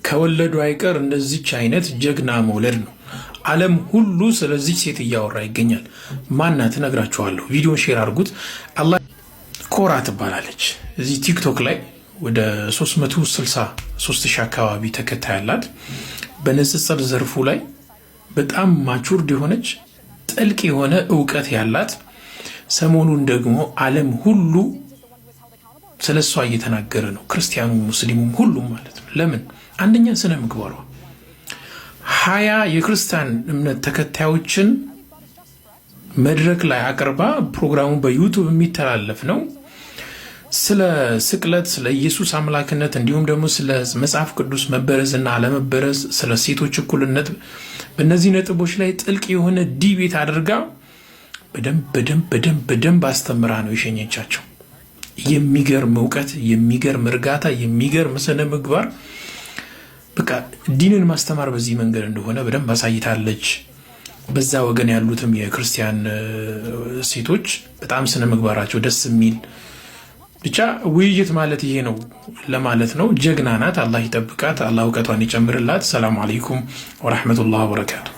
ከወለዱ አይቀር እንደዚች አይነት ጀግና መውለድ ነው። ዓለም ሁሉ ስለዚች ሴት እያወራ ይገኛል። ማናት? እነግራችኋለሁ። ቪዲዮን share አድርጉት። አላህ ኮራ ትባላለች። እዚህ ቲክቶክ ላይ ወደ 363 ሺህ አካባቢ ተከታይ አላት። በንጽጽር ዘርፉ ላይ በጣም matured የሆነች፣ ጥልቅ የሆነ እውቀት ያላት፣ ሰሞኑን ደግሞ ዓለም ሁሉ ስለ እሷ እየተናገረ ነው። ክርስቲያኑ፣ ሙስሊሙም ሁሉም ማለት ነው። ለምን? አንደኛ ስነ ምግባሯ፣ 20 የክርስቲያን እምነት ተከታዮችን መድረክ ላይ አቅርባ፣ ፕሮግራሙ በ YouTube የሚተላለፍ ነው። ስለ ስቅለት፣ ስለ ኢየሱስ አምላክነት እንዲሁም ደግሞ ስለ መጽሐፍ ቅዱስ መበረዝና አለመበረዝ፣ ስለ ሴቶች እኩልነት፣ በእነዚህ ነጥቦች ላይ ጥልቅ የሆነ debate አድርጋ በደንብ በደንብ በደንብ በደንብ አስተምራ ነው የሸኘቻቸው። የሚገርም እውቀት፣ የሚገርም እርጋታ፣ የሚገርም ስነ ምግባር፣ በቃ ዲንን ማስተማር በዚህ መንገድ እንደሆነ በደንብ አሳይታለች። በዛ ወገን ያሉትም የክርስቲያን ሴቶች በጣም ስነ ምግባራቸው ደስ የሚል፣ ብቻ ውይይት ማለት ይሄ ነው ለማለት ነው። ጀግና ናት። አላህ ይጠብቃት። አላህ እውቀቷን ይጨምርላት። ሰላም አለይኩም ወረሕመቱላህ ወበረካቱ።